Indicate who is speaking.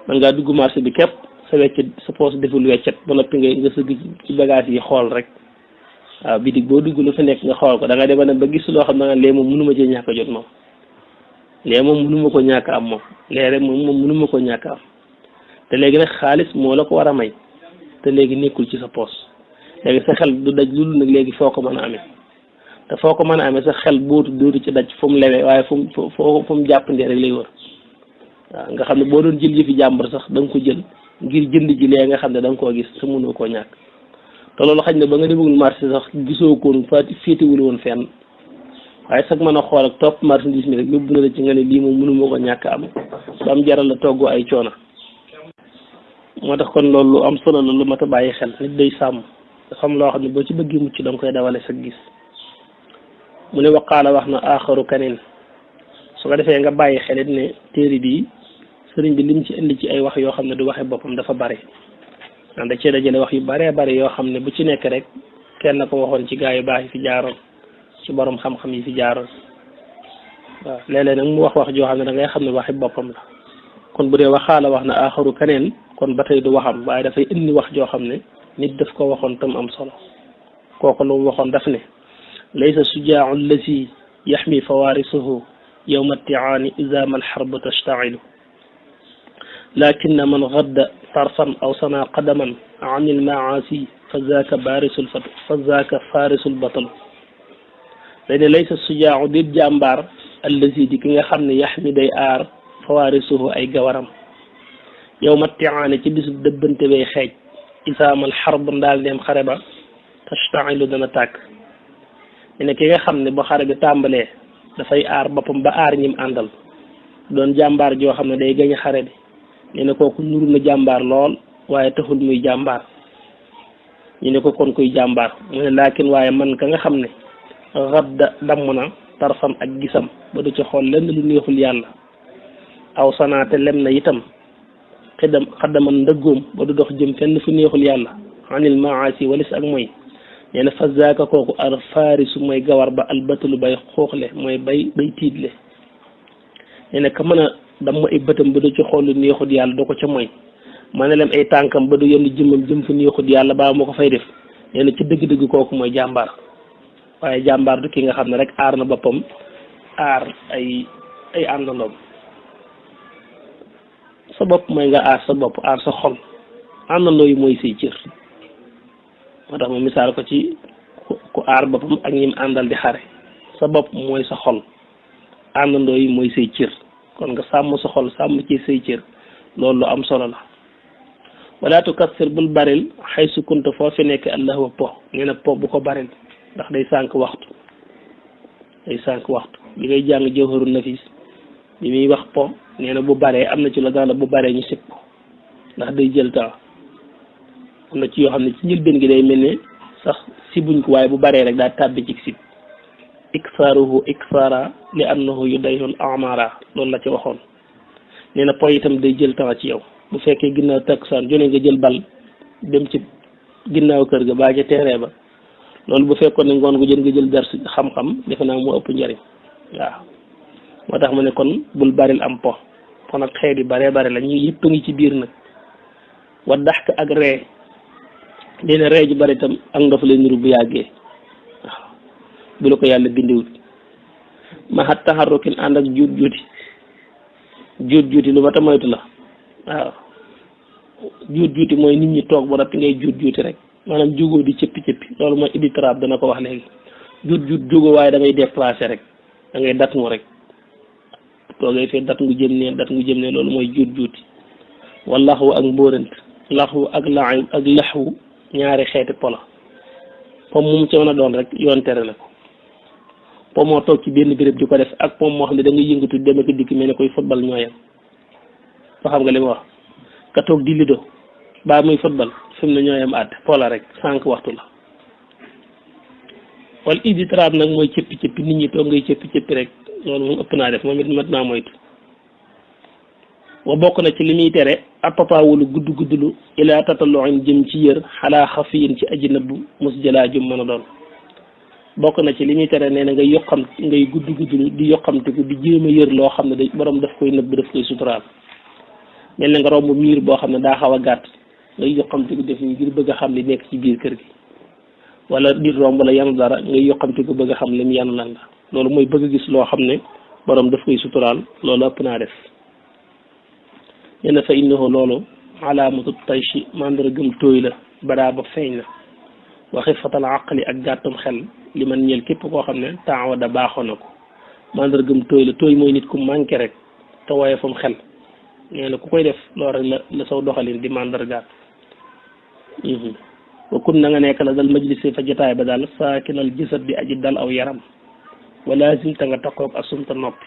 Speaker 1: man ngaa dugg marché bi képp sa weccet sa poos deful weccet ba noppi nga sëgg ci bagage yi xool rek waaw bitig boo dugg lu fi nekk nga xool ko da nga dem ba gis loo xam ne nga lee moom mënuma cee ñàkk a jot moom lee moom mënuma ko ñàkk am moom lee rek moom mënuma ko ñàkk am te léegi nag xaalis moo la ko war a may te léegi nekkul ci sa poos léegi sa xel du daj loolu nag léegi foo ko mën a amee te foo ko mën a amee sa xel dootu ci daj fu mu lewee waaye fu mu jàppandee rek lay wër waaw nga xam ne boo doon jël yëfi jàmbur sax da nga ko jël ngir jënd ji lee nga xam ne da nga koo gis te mënoo koo ñàkk te loolu xañ na ba nga demagul marché sax gisoo koon féetewul woon fenn waaye sax mën a xool ak topp marchandise mi rek yóbbu na la ci nga ne lii moom mënuma ko ñàkk am ba am jaral la toggoo ay coono moo tax kon loolu lu am solo la lu mat a bàyyi xel nit day sàmm dafa am loo xam ne boo ci bëggee mucc da nga koy dawale sa gis mu ne waqaala wax na aaxaru kaneen su ko defee nga bàyyi xelit ne téere bi sëriñ bi lim ci indi ci ay wax yoo xam ne du waxe boppam dafa bare ndax da cee dajale wax yu baree bari yoo xam ne bu ci nekk rek kenn ko waxoon ci gaa yu baax yi fi jaaroon ci borom xam-xam yi fi jaaroon waaw léeg-léeg nag mu wax joo xam ne da ngay xam ne waxi boppam la kon bu dee waxaala wax na aaxaru kaneen kon ba tey du waxam waaye dafay indi wax joo xam ne nit daf ko waxoon tam am solo kooku lu mu waxoon daf ne laysa sujaau allasi yaxmi fawarisuhu yowma tiaani ida ma alxarbu tashtacilu lakin man gadda tarfan aw sana qadaman an ilmaasi fa zaaka farisul batalu dañ ne laysa sujaau dit jàmbaar allasi di ki nga xam ne yaxmi day aar fawarisuhu ay gawaram yowma tiaani ci bisub dëbbante bay xeej isaamal xarb ndaal dem xare ba tashtacilu dana tàkk ne ki nga xam ne ba xare bi tàmbalee dafay aar boppam ba aar ñim àndal doon jàmbaar joo xam ne day gañ xare bi ñu ne kooku nuru na jàmbaar lool waaye taxul muy jàmbaar ñu ne ko kon kuy jàmbaar mu ne laakin waaye man ka nga xam ne radda damm na tarfan ak gisam ba du ci xool lenn lu neexul yàlla aw sanaate lem na itam xaddaman ndëggoom ba du dox jëm fenn fu neexul yàlla anil maasi walis ak mooy nee na fa zaaka kooku ar faarisu mooy gawar ba albatalu bay xooxle mooy bay tiitle nee na ka mën a dama ay bëtam ba du ci xool lu neexut yàlla doo ko ca mooy mën na lem ay tànkam ba du yenn jëmmam jëm fu neexut yàlla baa moo ko fay def nee na ci dëgg-dëgg kooku mooy jàmbaar waaye jàmbaar du ki nga xam ne rek aar na boppam aar ay àndandoom sa bopp mooy nga aar sa bopp aar sa xol àndandoo yi mooy say cër moo tax ma misaal ko ci ku aar boppam ak ñim àndal di xare sa bopp mooy sa xol àndandoo yi mooy say cër kon nga sàmm sa xol sàmm ci say cër loolu lu am solo la wala tukassir bul baril xay su kunta foo fi nekk allahwa po nee na po bu ko baril ndax day sànq waxtu bi ngay jàng jawharu nafis bi muy wax po nee na bu baree am na ci la daal bu baree ñu sib ko ndax day jël temps am na ci yoo xam ne ci njëlbeen gi day mel ne sax sibuñ ko waaye bu baree rek daa tàbbi ci sib iksaaruhu iksaara li annahu yudayhul amara loolu la ci waxoon nee na po itam day jël temps ci yow bu fekkee ginnaaw takkusaan jone nga jël bal dem ci ginnaaw kër ga baa ca terrain ba loolu bu fekkoon ne ngoon gu jël nga jël dars xam-xam defe naa moo ëpp njëriñ waaw moo tax ma ne kon bul baril am po nag xeet yi baree bare la ñu yëpp a ngi ci biir nag wa daxk ak ree dina ree ji bari itam ak ndof lay niru bu yàggee waaw bu la ko yàlla bindiwul ma xat taxarrukin ànd ak juut juuti lu ma ta moytu la waaw juuti mooy nit ñi toog ba noppi ngay juuti rek maanaam jugoo di cëppi loolu mooy idi trab dana ko wax léegi juut jugoo waaye da ngay déplacé rek da ngay dat mu rek toogee fee dat ngu jëm ne loolu mooy juuti wala laxwu ak mbóorant laxwu ak laxwu ñaari xeeti pola pom mu ci mën a doon rek yoon tere na ko pom moo toog ci benn béréb di ko def ak pom moo xam ne da nga yëngatu dem ak dikk mel ne koy football ñooyam soo xam nga li ma wax ka toog di lido baa muy football fi mu ne ñooyam àtte pola rek sànq waxtu la wala idi trab nag mooy cëppi nit ñi toog ngay cëppi rek loolu moom ëpp naa def moom it mat naa moytu wa bokk na ci li muy tere ab papaawulu guddulu ilaa tatalluin jëm ci yër xalaa xafiyin ci aji nëbbu mos jëlaa jum mën a doon bokk na ci li muy tere nee na ngay guddulu di yokkamtiku di jéem a yër loo xam ne da borom daf koy nëbb daf koy suturaal mel na nga romb miir boo xam ne daa xaw a gàtt ngay yoqamti ko def ni ngir bëgg a xam li nekk ci biir kër gi wala nit romb la yanu dara ngay yoqamti ko bëgg a xam li mu yanu lan la loolu mooy bëgg a gis loo xam ne borom daf koy suturaal loolu ëpp naa def nee na fa innahu loolu alaamatu tayshi mandargam tooy la badaa ba feeñ la waxi fatal aqli ak gàttum xel li man ñeel képp koo xam ne taawa da baaxoo na ko mandargam tooy la tooy mooy nit ku manqué rek te waaye fam xel nee na ku koy def loolu rek la saw doxalin di mandargaat wa kun na nga nekk la dal majlisi fa jotaay ba daal saakinal jisat di aji dal aw yaram wala sim ta nga takkoog asumta noppi